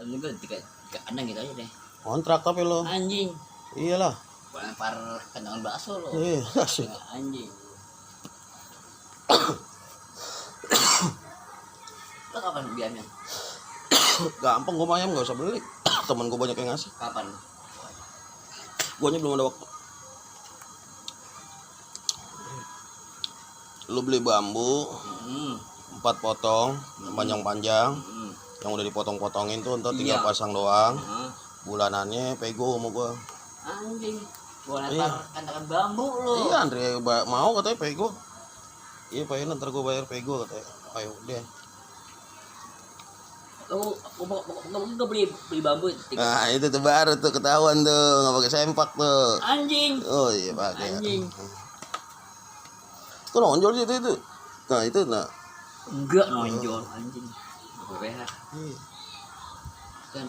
juga tiga kandang gitu aja deh. Kontrak tapi lo. Anjing. Iyalah. Lempar kandangan bakso lo. Iya, asik. Anjing. Lo kapan biarnya? Gampang gue ayam nggak usah beli. Temen gue banyak yang ngasih. Kapan? Guanya belum ada waktu. Lu beli bambu 4 potong panjang-panjang yang udah dipotong-potongin tuh ntar tinggal pasang doang. Bulanannya pego sama gua. Anjing, gua lempar kandangan bambu lo. Iya Andre mau katanya pego. Iya pengen ntar gua bayar pego katanya. Ayo deh. Kamu beli bambu. Nah itu tuh baru tuh ketahuan tuh nggak pakai sempak tuh. Anjing. Oh iya pakai. Anjing. Tuh nonjol sih itu. Nah itu nah. Enggak nonjol anjing. BPH. Iya. Kan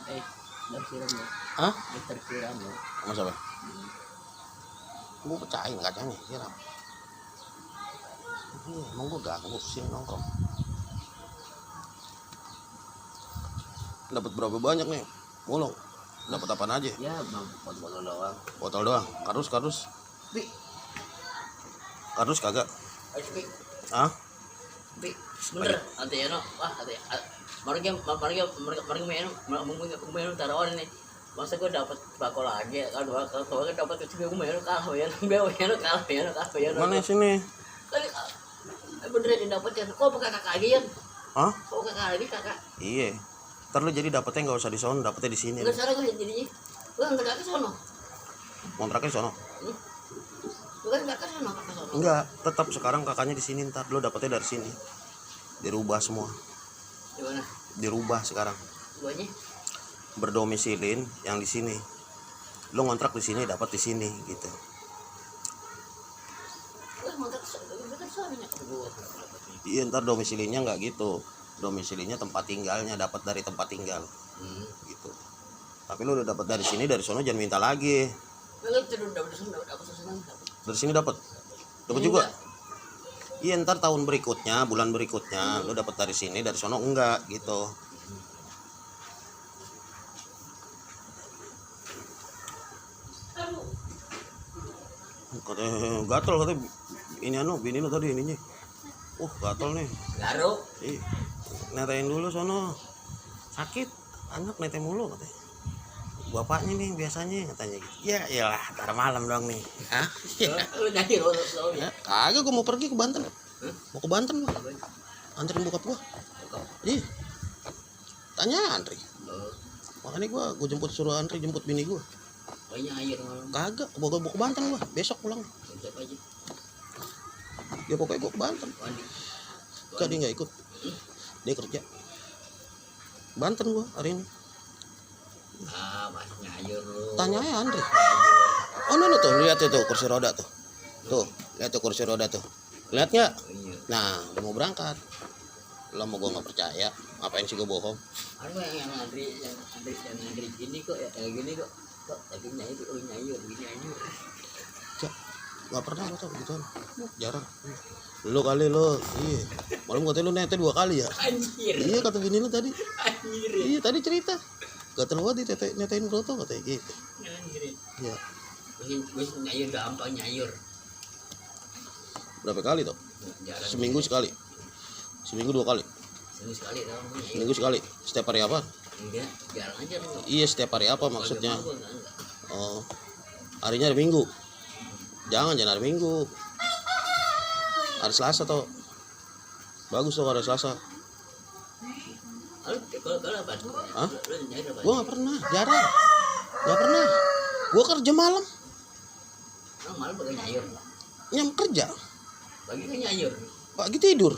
tersiram ya. Hah? Tersiram ya. Sama siapa? Gua pecahin kacanya, siram. Iya, emang gua ganggu sih nongkrong. Dapat berapa banyak nih? Mulung. Dapat apaan aja? Ya, botol doang. Botol doang. Kardus. Bi. Kardus kagak. Bi. Hah? Bi. Bener, ante ya no. Wah, ante. Mereka main taruhan nih. Masa gue dapat bako lagi kan dapat kecil gue main kalah ya. Kalah. Mana sini? Tadi bener dia dapat ya. Kok pakai kakak lagi ya? Hah? Kok kakak lagi kakak? Iya. Ntar lu jadi dapetnya nggak usah di sono, dapetnya di sini. Enggak salah gue jadinya. Lu enggak ke sono. Kontraknya di sono. Lu kan enggak ke sono, ke sono. Enggak, tetap sekarang kakaknya di sini, ntar lu dapetnya dari sini. Dirubah semua. Gimana? Dirubah sekarang. Guanya? Berdomisilin yang di sini. Lu ngontrak di sini, dapat di sini gitu. Lu ngontrak kan soalnya ke gua. Iya, ntar domisilinnya nggak gitu. Domisilinya tempat tinggalnya dapat dari tempat tinggal. Gitu. Tapi lu udah dapat dari sini, dari sono jangan minta lagi. Lu udah dapat aku senang. Dari sini dapat. Dapat juga. Iya, ntar tahun berikutnya, bulan berikutnya lu dapat dari sini, dari sono enggak gitu. Katanya gatel katanya ini bini lu tadi ininya. Gatel nih. Garuk. Ih, netain dulu sono. Sakit, anak nete mulu katanya. Bapaknya nih biasanya katanya gitu. Ya iyalah, ntar malam dong nih. Hah? Lu nyari lo. Ya, kagak gua mau pergi ke Banten. Mau ke Banten gua. Anterin bokap gua. Ih. Tanya Andri. Makanya gua jemput suruh Andri jemput bini gua. Banyak air malam. Kagak, bawa ke Banten gua, besok pulang. Siapa aja? Ya pokoknya gua ke Banten. Enggak, dia enggak ikut. Dia kerja. Banten gua hari ini. Masih nyayur lu. Tanya aja Andre. Oh, no, tuh, lihat itu kursi roda tuh. Tuh, lihat tuh kursi roda tuh. Lihat nggak? Nah, udah mau berangkat. Lo mau gua nggak percaya? Ngapain sih gua bohong? Ada yang Andri ini kok ya kayak gini kok. Kok tapi nyayur gini nyayur. Nggak pernah gua tuh gituan. Jarang. Lu kali lo. Iya. Malam katanya lu nete 2 kali ya? Anjir. Iya kata bini lu tadi. Anjir. Iya tadi cerita. Gatel banget netain broto katanya gitu. Anjir. Iya. Gue nyayur gampang nyayur. Berapa kali tuh? Jarang. Seminggu sekali. Seminggu 2 kali. Seminggu sekali. Setiap hari apa? Enggak, jarang aja. Iya, setiap hari apa maksudnya? Oh. Harinya hari Minggu. Jangan hari Minggu. Hari Selasa tuh. Bagus tuh hari Selasa. Kalau apa? Hah? Gua nggak pernah, jarang. Nggak pernah. Gua kerja malam. Malam baru nyayur. Nyam kerja. Pagi kan nyayur. Pagi tidur.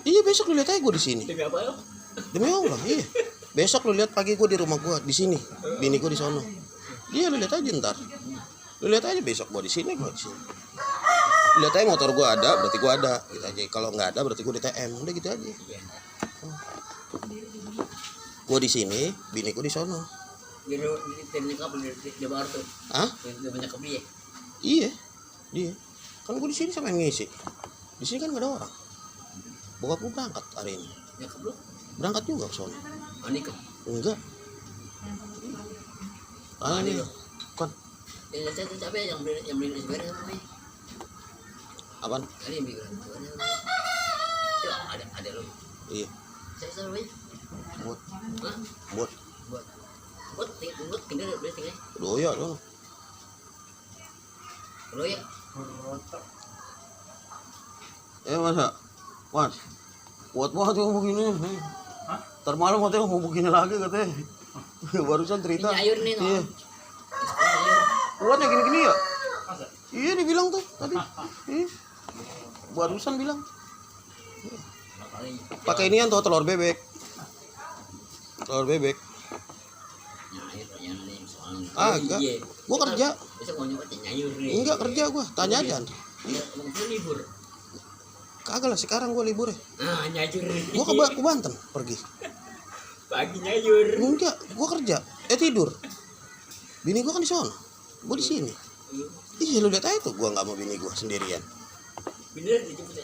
Iya besok lu lihat aja gua di sini. Demi apa lo? Demi Allah, iya. Besok lu lihat pagi gua di rumah gua di sini. Bini gua di sono. Iya lu lihat aja ntar. Lu lihat aja besok gua di sini, gua di sini. Lihat aja motor gua ada, berarti gua ada. Gitu aja. Kalau nggak ada berarti gua di TM. Udah gitu aja. Gua di sini, bini gua di sono. Dia nyekap di bar tuh. Hah? Dia banyak dia. Iya. Dia. Kan gua di sini sama yang ngisi. Di sini kan nggak ada orang. Bokap gua berangkat hari ini. Nyekap lu? Berangkat juga ke sono. Ani ke? Enggak. Ah ini kan Ya saya tuh capek yang beli nasi goreng apa nih? apaan? Kali yang beli nasi goreng. Yo ada lo. Iya. Saya selalu ya. Buat Hah? buat Buat tinggal beli tinggal. doya dong. Lo ya. Masa Mas kuat banget kamu begini. Hah? Ntar malam katanya mau begini lagi katanya. Barusan cerita. Ini ayur nih, no. Iya. Kuatnya gini-gini ya? Masa? Iya dibilang tuh tadi. Iya. Barusan bilang. Pakai inian tuh telur bebek. Telur bebek. Nyayur jangan nih soalnya. Agak. Gua kerja. Besok mau nyoba nyayur nih. Enggak kerja gua. Tanya aja. Mau libur. Kagak lah sekarang gua libur ya. Ah, nyayur. Gua ke Banten pergi. Pagi nyayur. Enggak, gua kerja. Tidur. Bini gua kan di sono. Gua di sini. Iya lu lihat aja tuh gua nggak mau bini gua sendirian. Bener dijemput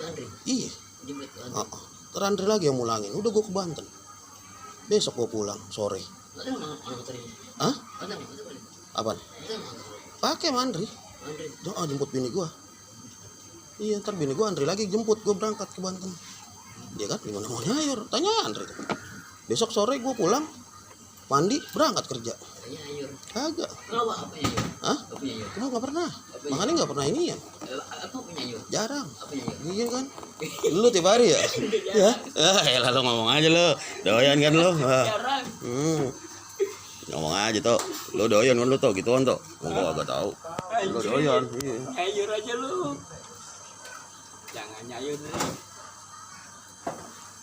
Andri. Iya. Dijemput Andri. Terandri lagi yang mulangin. Udah gua ke Banten. Besok gua pulang sore. Ada mana motornya? Hah? Ada balik. Apaan? Ada mana? Pakai sama Andri. Andri. Jemput bini gua. Iya, ntar bini gua Andri lagi jemput gua berangkat ke Banten. Dia kan gimana mau nyayur? Tanya Andri. Besok sore gua pulang, mandi, berangkat kerja. Nyayur. Kagak. Kalau apa nyayur? Hah? Apa nyayur? Gua nggak pernah. Makanya nggak pernah ini ya. Apa nyayur? Jarang. Apa nyayur? Iya kan? Lu tiap hari ya? Ya. Ya lalu ngomong aja lu. Doyan kan lu? Jarang. Ngomong aja tuh. Lu doyan kan lu tuh gituan tuh. Gua agak tahu. Lu doyan. Iya. Nyayur aja lu. Jangan nyayur nih.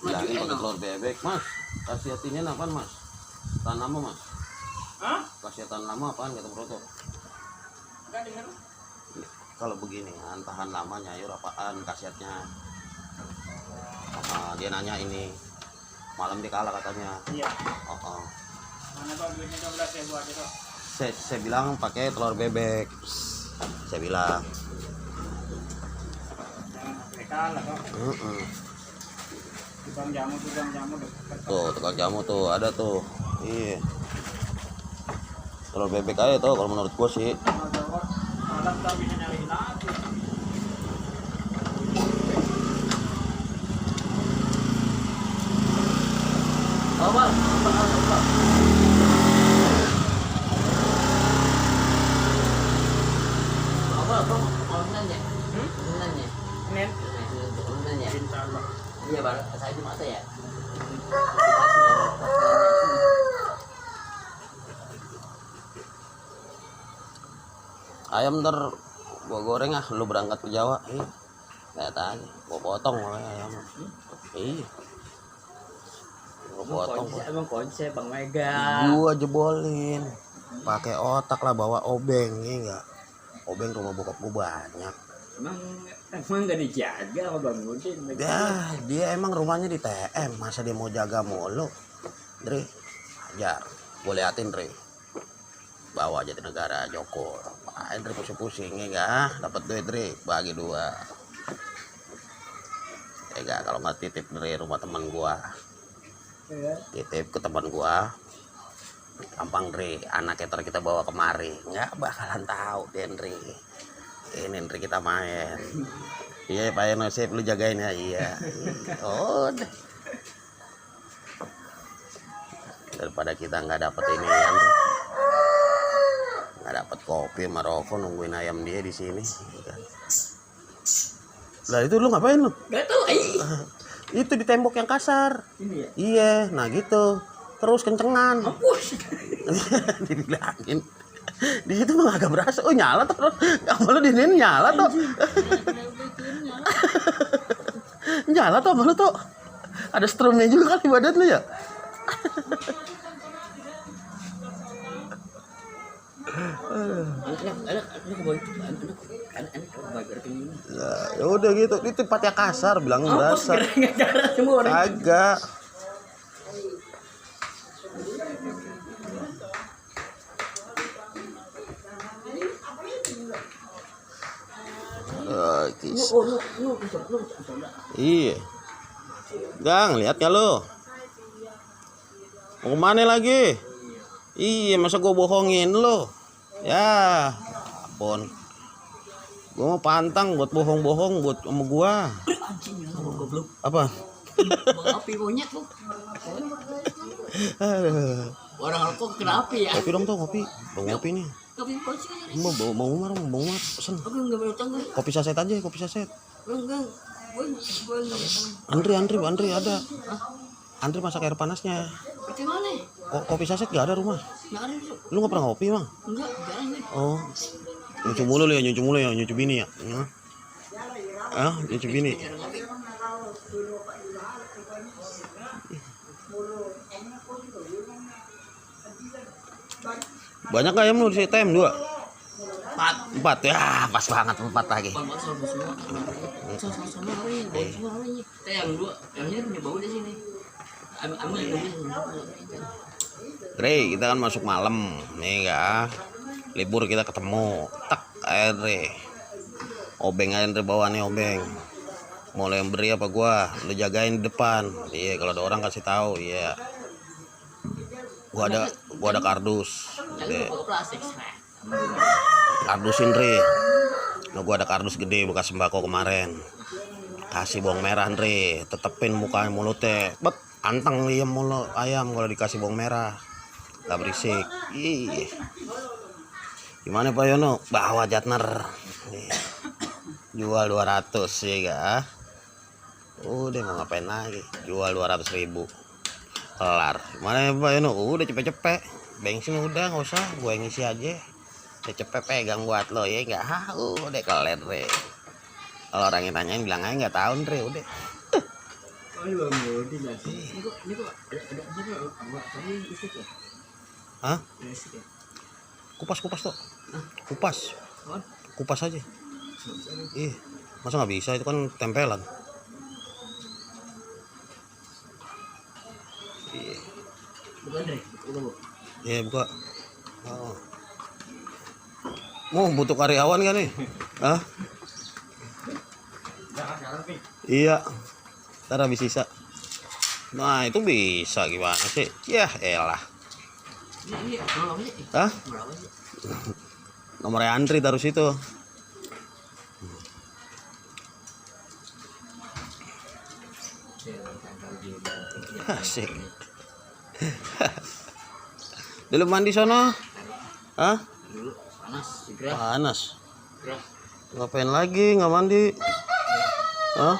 Bilangin pakai telur bebek, Mas. Khasiatinnya apaan, Mas? Tahan lama, Mas. Hah? Khasiatan lama apaan kata Broto? Enggak dengar. Kalau begini, tahan lama nyayur apaan khasiatnya? Dia nanya ini. Malam dia kalah katanya. Iya. Mana kok duitnya 12.000 aja kok. Saya bilang pakai telur bebek. Saya bilang. Jangan sampai kalah kok. Tukang jamu dekat. Tuh, tukang jamu tuh ada tuh. Iya. Telur bebek aja tuh kalau menurut gua sih. Malam tak bisa nyari lagi. Apa? Mau nanya? Mau nanya? Nen. Mau nanya? Insyaallah. Iya, Bang. Saya di mata ya. Ayam ntar gua goreng lu berangkat ke Jawa. Iya. Lihat aja, gua potong ayam. Iya. Gua potong. Emang konsep Bang Mega. Gua jebolin. Pakai otak lah bawa obeng, iya enggak? Obeng rumah bokap gua banyak. Emang gak dijaga sama Bang Udin. Dia emang rumahnya di TM, masa dia mau jaga mulu? Dre, ajar. Gue liatin, Dre. Bawa aja di negara Joko. Dre pusing-pusing, ya enggak? Dapat duit, Dre, bagi 2. Ya enggak, kalau nggak titip Dre rumah teman gua. Titip ke teman gua. Gampang, Dre. Anaknya ntar kita bawa kemari. Nggak bakalan tahu, Dre. Ini Dre kita main. Iya, Pak Enosip lu jagain ya. Iya. Oh, daripada kita nggak dapet ini kan, nggak dapet kopi Maroko nungguin ayam dia di sini. Lah itu lu ngapain lu? Gak tau. Itu di tembok yang kasar. Ini ya. Iya, nah gitu. Terus kencengan. Mampus. Dibilangin. Di situ mah agak berasa. Oh nyala tuh. Kalau di sini nyala tuh. Nyala tuh malu tuh. Ada strumnya juga kali badan lu ya. Ya udah gitu. Itu tempatnya kasar bilangnya berasa. Agak. Iya. Gang, lihat gak lo? Mau kemana lagi? Iya, masa gue bohongin lo? Ya, ampun. Gue mau pantang buat bohong-bohong buat sama gue. Anjing lah goblok. Apa? Bang api monyet lu. Aduh. Orang rokok kena api ya. Kopi dong tuh, kopi. Bang kopi nih. Kopi polisi aja. Mau Umar, pesen. Oke, enggak mau utang gue. Kopi saset aja, kopi saset. Enggak. Gue enggak mau. Andri ada. Andri masak air panasnya. Itu mana? Kopi saset gak ada rumah. Enggak ada tuh. Lu gak pernah ngopi, Bang? Enggak, jarang nih. Oh. Nyucu mulu ya, nyucu bini ya. Nyucu bini. Jarang ngopi. Banyak ayam lu di TM 2? 4. 4 ya, pas banget 4 lagi. Sama ini, bau semua ini. Kita yang 2, yang ini punya bau di sini. Ambil ini. Dre, kita kan masuk malam nih ya. Libur kita ketemu. Tak air Dre. Obeng aja Dre bawaannya obeng. Mau lo yang beri apa gua? Lu jagain di depan. Iya, kalau ada orang kasih tahu, iya. Gua ada kardus. Jangan bawa plastik. Kardusin Dre. Nah, gua ada kardus gede bekas sembako kemarin. Kasih bawang merah Dre, tetepin mukanya mulutnya. Bet, anteng liam mulut ayam kalau dikasih bawang merah. Gak berisik. Ih. Gimana Pak Yono? Bawa Jatner. Nih. Jual 200 ya gak? Udah mau ngapain lagi? Jual 200.000. Kelar. Gimana Pak Yono? Udah cepet-cepet. Bensin udah nggak usah, gue ngisi aja. Udah cepet pegang buat lo ya nggak? Udah kelar Dre. Kalau orang yang tanyain bilang aja nggak tahu Dre, udah. Ini kok ada tadi listrik ya? Hah? Listrik ya? Kupas tuh. Kupas aja. Ih, masa nggak bisa, itu kan tempelan. Iya. Bukan Dre, bukan bu. Iya buka. Oh. Mau butuh karyawan kan nih? Hah? Iya. Ntar habis sisa. Nah itu bisa gimana sih? Ya elah. Ini berapa sih? Hah? Berapa sih? Nomornya antri taruh situ. Asik. Dulu mandi sono? Hah? Dulu panas, segera. Panas. Gerah. Ngapain lagi nggak mandi? Hah?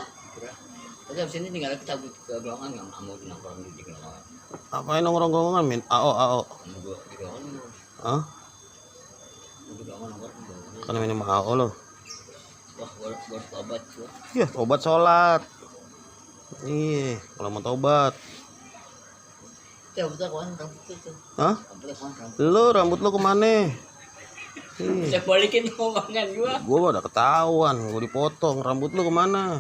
Tapi abis ini tinggal kita ke gelongan nggak mau nongkrong di gelongan. Apain nongkrong-nongkrongan min? AO. Mau gua di gelongan mau. Hah? Mau di gelongan nongkrong di gelongan. Kan minum AO lo. Wah, gua tobat gua. Iya, obat sholat. Iya, kalau mau tobat. Ya betul kawan rambut itu. Hah? Rambutnya kawan rambut. Lu rambut lu kemana? Saya balikin omongan gua. Gua udah ketahuan, gua dipotong. Rambut lu kemana?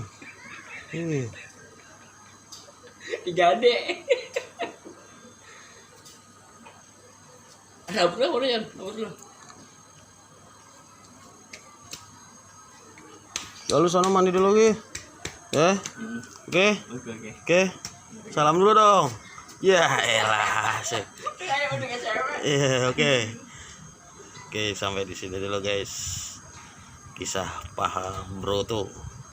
Digade. Rambutnya mana ya? Rambut lu. Ya lu sana mandi dulu Gi. Ya. Oke. Oke. Salam dulu dong. Ya elah sih. Iya, oke. Oke, sampai di sini dulu guys. Kisah paham bro tuh.